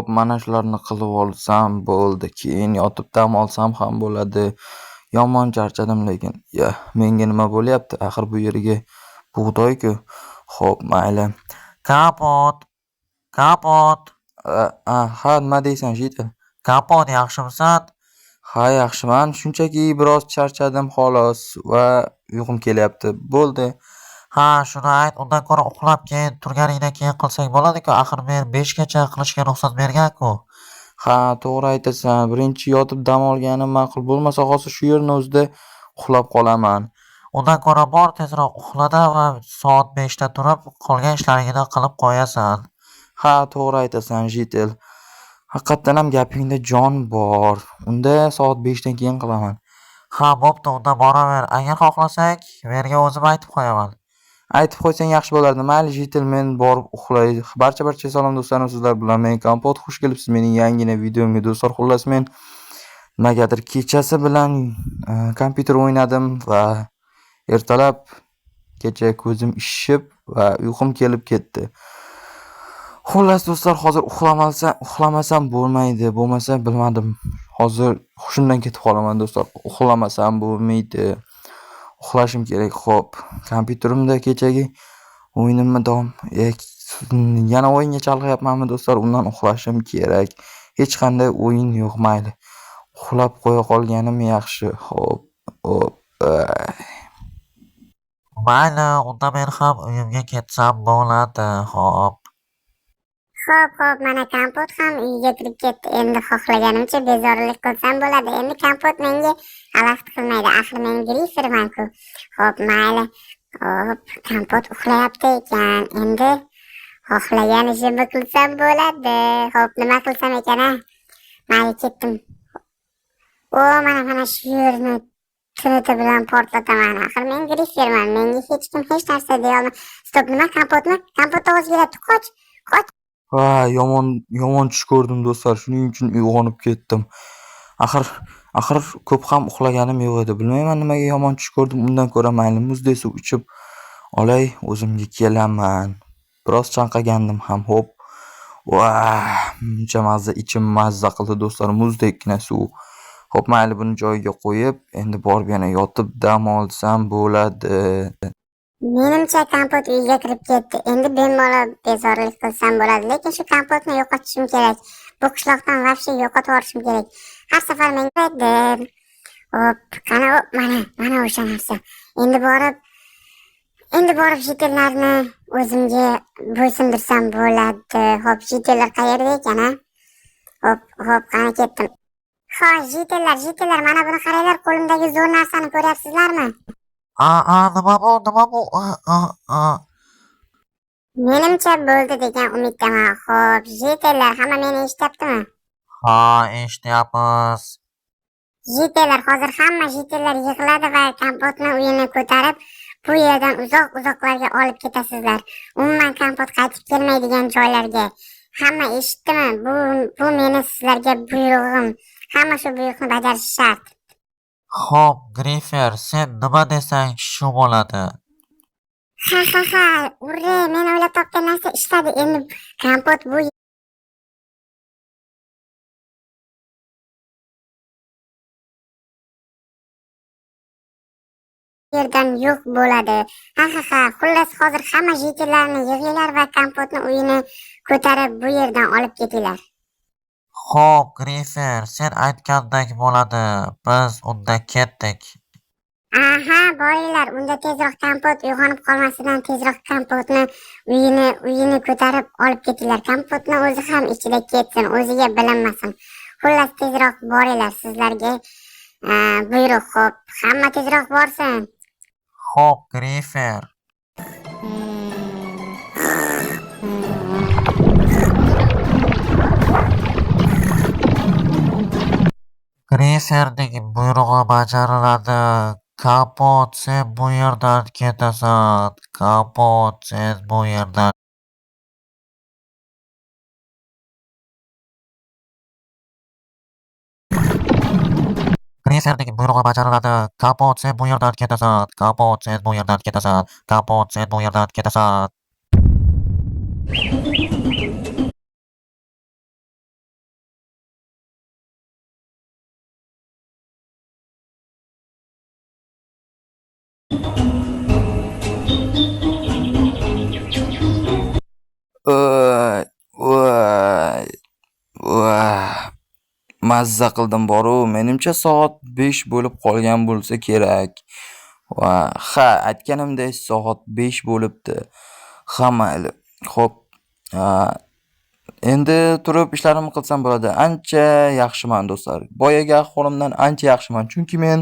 Xo'p, mana shularni qilib olsam bo'ldi. Keyin yotib dam olsam ham bo'ladi. Yomon charchadim lekin. Ya, menga nima bo'lyapti? Axir bu yerga bug'doy-ku. Xo'p, mayli. Kompot, Kompot, Ha, nima deysan, Jitel? Kompot, yaxshimisan? Ha, yaxshiman. Shunchaki biroz charchadim xolos va uyqum kelyapti. Bo'ldi. Ha, shuni ayt, undan ko'ra uxlab keyin turganingdan keyin qilsang bo'ladi-ku. Axir men 5 gacha qilishga ruxsat bergan-ku. Ha, to'g'ri aytasan. Birinchi yotib dam olganim ma'qul. Bo'lmasa hozir shu yerni o'zida uxlab qolaman. Undan ko'ra bor tezroq uxlada va soat 5 da turib qolgan ishlaringni qilib qo'yasan. Ha, to'g'ri aytasan, Jitel. Haqiqatdan ham gapingda jon bor. Unda soat 5 dan keyin qilaman. Ha, bo'pti, unda boraver. Agar xohlasang, menga o'zim aytib qo'yaman. Aytib qo'ysang yaxshi bo'lardi. Mayli, Jitel, men borib uxlay. Barcha salom do'stlarim, sizlar bilan men Kompot. Xush kelibsiz mening yangina videomga do'stlar. Xullas, men nimagadir kechasi bilan kompyuter o'ynadim va ertalab kecha ko'zim ishib va uyqum kelib ketdi. Xullas do'stlar, hozir uxlamasam bo'lmaydi. Bo'lmasa bilmadim. Hozir hushimdan ketib qolaman do'stlar. Uxlamasam bo'lmaydi. Uxlashim kerak. Xo'p, kompyuterimda kechagi o'yinimni davom yana o'yinga chalg'iyapmanmi do'stlar? Undan uxlashim kerak. Hech qanday o'yin yo'q, mayli. Uxlab qo'ya qolganim yaxshi. Xo'p, xo'p. Mayli, unda men ham uyimga ketsam bo'ladi. Xo'p. Xo'p, xo'p, mana Kompot ham uyga kirib ketdi. Endi xohlaganimcha bezorilik qilsam bo'ladi. Endi Kompot menga xalaqit qilmaydi. Axir men Grifferman-ku. Xo'p, mayli. Xo'p, Kompot uxlayapti ekan. Endi xohlagan ishimni qilsam bo'ladi. Xo'p, nima qilsam ekan, a? Mayli, ketdim. O, mana shu yerni TNT bilan portlataman. Axir men Grifferman. Menga hech kim hech narsa deya olmaydi. Stop, nima Kompotmi? Kompot ovoz kelyapti. Qoch, qoch. Ha, yomon tush ko'rdim do'stlar. Shuning uchun uyg'onib ketdim. Axir ko'p ham uxlaganim yo'q edi. Bilmayman nimaga yomon tush ko'rdim. Undan ko'ra mayli muzdek suv ichib olay, o'zimga kelaman. Biroz chanqagandim ham. Xo'p. Vah, muncha mazza, ichim mazza qildi do'stlar, muzdekkina suv. Xo'p, mayli buni joyiga qo'yib, endi borib yana yotib dam olsam bo'ladi. Menimcha Kompot uyga kirib ketdi. Endi bemalol bezorilik qilsam bo'ladi, lekin shu Kompotni yo'qotishim kerak. Bu qishloqdan vahshiy yo'qotib yuborishim kerak. Har safar menga aytdi. Hop, qani, hop, mana o'sha narsa. Endi borib jitellarni o'zimga bo'ysundirsam bo'ladi. Hop, jitellar qayerda ekan, a? Hop, hop, qani ketdim. Xo'sh, jitellar, mana buni qaranglar, qo'limdagi zo'r narsani ko'ryapsizlarmi? A, a, nima bu? Nima bu? A, a, a. Menimcha bo'ldi degan umiddaman. Xo'p, jitellar, hamma meni eshityaptimi? Ha, eshityapmiz. Jitellar, hozir hamma jitellar yig'iladi va Kompotni uyini ko'tarib bu yerdan uzoq-uzoqlarga olib ketasizlar. Umuman Kompot qaytib kelmaydigan joylarga. Hamma eshitdimi? Bu meni sizlarga buyrug'im. Hamma shu buyruqni bajarishi shart. Xo'p, Griffer, sen nima desang shu bo'ladi. Ha, ha, ha, urre, men o'ylab topgan narsa ishladi. Endi Kompot bu yerdan yo'q bo'ladi. Ha, ha, ha, xullas hozir hamma jitellarni yig'inglar va Kompotni uyini ko'tarib bu yerdan olib ketinglar. Xo'p, Griffer, sen aytgandek bo'ladi. Biz unda ketdik. Aha, boringlar, unda tezroq Kompot uyg'onib qolmasidan tezroq Kompotni uyini ko'tarib olib ketinglar. Kompotni o'zi ham ichida ketsin, o'ziga bilinmasin. Xullas tezroq boringlar, sizlarga buyruq. Xo'p, hamma tezroq borsin. Xo'p, Griffer. Grifferning buyrug'i bajariladi. Kompot, sen bu yerdan ketasan. Kompot, sen bu yerdan Grifferning buyrug'i bajariladi. Kompot, sen bu yerdan ketasan. Kompot, sen bu yerdan ketasan. Kompot, sen bu yerdan ketasan. Voy, voy, voy. Mazza qildim boru. Menimcha soat 5 bo'lib qolgan bo'lsa kerak. Va ha, aytganimdek soat 5 bo'libdi. Ha, mayli. Xo'p, endi turib ishlarimni qilsam bo'ladi. Ancha yaxshiman do'stlar. Boyagi ahvolimdan ancha yaxshiman, chunki men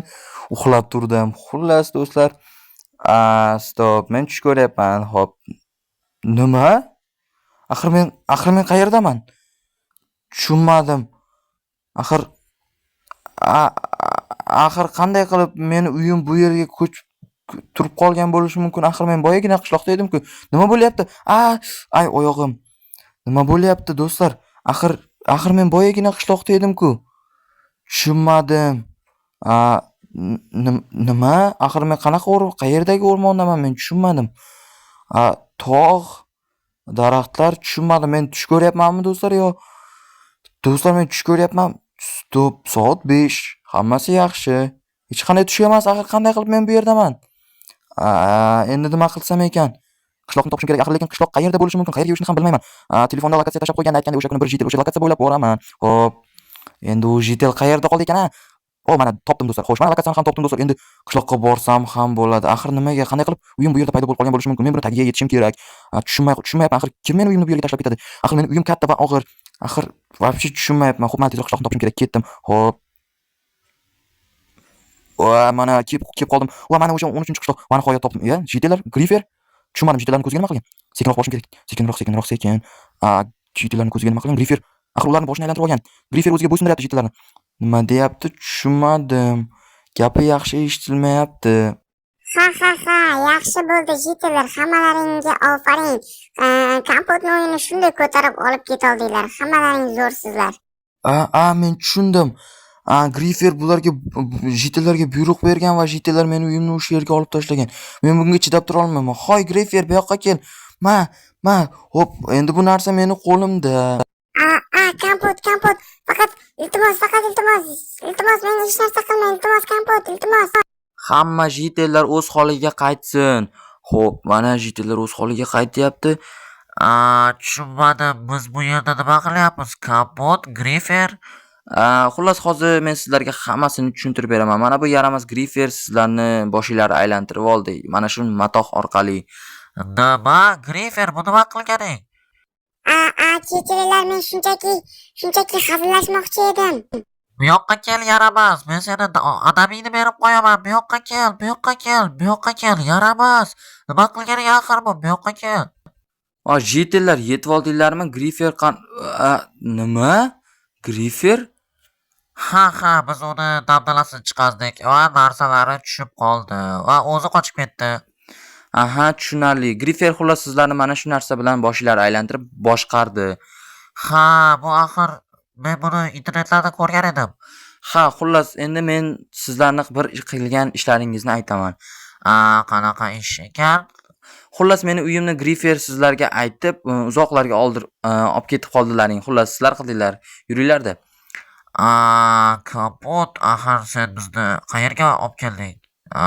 uxlab turdim. Xullas do'stlar, stop, men tush ko'ryapman. Xo'p. Nima? Axir men qayerdaman? Tushunmadim. Axir axir qanday qilib meni uyim bu yerga ko'chib turib qolgan bo'lishi mumkin? Axir men boyagina qishloqda edim-ku. Nima bo'lyapti? A, ay oyog'im. Nima bo'lyapti do'stlar? Axir men boyagina qishloqda edim-ku. Tushunmadim. A, nima? Axir men qanaqa qayerdagi o'rmondaman men tushunmadim. A, tog', daraxtlar, tushunmadim. Men tush ko'ryapmanmi do'stlar yo? Do'stlar, men tush ko'ryapman. Stop, soat 5. Hammasi yaxshi. Hech qanday tush emas. Axir qanday qilib men bu yerdaman? A, endi nima qilsam ekan? Qishloqni topishim kerak. Axir lekin qishloq qayerda bo'lishi mumkin? Qayerga yurishni ham bilmayman. A, telefonda lokatsiya tashlab qo'yganda aytgandek o'sha kuni bir житель o'sha lokatsiya bo'ylab boraman. Xo'p. Endi u житель qayerda qoldi ekan a? O, mana topdim do'stlar. Xo'sh, mana lokatsiyani ham topdim do'stlar. Endi qishloqqa borsam ham bo'ladi. Axir nimaga, qanday qilib uyim bu yerda paydo bo'lib qolgan bo'lishi mumkin? Men buni tagiga yetishim kerak. A, tushunmayapman. Axir kim meni uyimni bu yerga tashlab ketadi? Axir meni uyim katta va og'ir. Axir вообще tushunmayapman. Xo'p, mayli, tezroq qishloqni topishim kerak. Ketdim. Xo'p. Va mana kelib qoldim. Va mana o'sha 13-qishloq. Va nihoyat topdim. Iya, житель lar, Grifer. Tushunmadim, житель larning ko'ziga nima qilgan? Sekinroq borishim kerak. Sekinroq, sekinroq, sekin. A, житель larning ko'ziga nima qilgan? Grifer. Axir ularni boshini aylantirib olgan. Grifer o'ziga bo'ysundiryapti житель larni. Nima deyapti? Tushunmadim. Gapi yaxshi eshitilmayapti. Ha ha ha, yaxshi bo'ldi житель lar, hammalaringga ofarin. Kompotni o'yini shunday ko'tarib olib ketoldinglar. Hammalaring zo'rsizlar. A, a, men tushundim. A, Grifer bularga житель larga buyruq bergan va житель lar meni uyimni o'sha yerga olib tashlagan. Men bunga chidab tura olmayman. Hoy Grifer, bu yoqqa kel. Ma, ma. Xo'p, endi bu narsa meni qo'limda. A, a, Kompot, Kompot, faqat iltimos, faqat iltimos, iltimos menga hech narsa qilma, iltimos Kompot, iltimos. Hamma житель lar o'z holiga qaytsin. Xo'p, mana житель lar o'z holiga qaytyapti. A, tushunmadim. Biz bu yerda nima qilyapmiz? Kompot, Grifer? A, xullas hozir men sizlarga hammasini tushuntirib beraman. Mana bu yaramas Grifer sizlarni boshinglarni aylantirib oldi. Mana shu matoh orqali. Nima? Grifer, bu nima qilganing? A, a, kechiringlar, men shunchaki hazillashmoqchi edim. Bu yoqqa kel, yaramas. Men seni adabingni berib qo'yaman. Bu yoqqa kel, bu yoqqa kel, bu yoqqa kel, yaramas. Nima qilganing axir bu? Bu yoqqa kel. A, житель lar yetib oldinglarmi? Grifer qan a, nima? Grifer? Ha, ha, biz uni dabdalasini chiqardik va narsalari tushib qoldi va o'zi qochib ketdi. Aha, tushunarli. Grifer xullas sizlarni mana shu narsa bilan boshinglarni aylantirib boshqardi. Ha, bu axir men buni internetlarda ko'rgan edim. Ha, xullas endi men sizlarni bir qilgan ishlaringizni aytaman. A, qanaqa ish ekan? Xullas meni uyimni Grifer sizlarga aytib, uzoqlarga olib ketib qoldilaring. Xullas sizlar qildinglar. Yuringlar-da. A, Kompot, axir sen bizni qayerga olib kelding? A,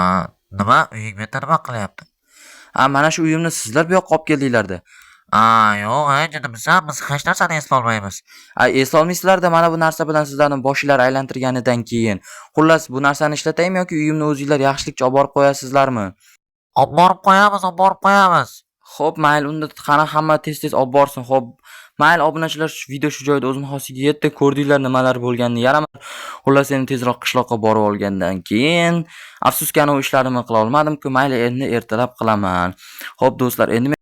nima, uying bu yerda nima qilyapti? A, mana shu uyimni sizlar bu yoqqa olib keldinglar-da. A, yo'q, ey jinimisan, biz hech narsani eslolmaymiz. A, eslolmaysizlar-da mana bu narsa bilan sizlarni boshinglar aylantirganidan keyin. Xullas bu narsani ishlataymi yoki uyimni o'zinglar yaxshilikcha olib borib qo'yasizlarmi? Olib borib qo'yamiz, olib borib qo'yamiz. Xo'p, mayli, unda qani hamma tez-tez olib borsin. Xo'p, mayli obunachilar, shu video shu joyda o'z nihosiga yetdi. Ko'rdinglar nimalar bo'lganini. Yaramas. Xullas endi tezroq qishloqqa borib olgandan keyin afsuski anavi ishlarimni qila olmadim-ku. Mayli, endi ertalab qilaman. Xo'p do'stlar, endi men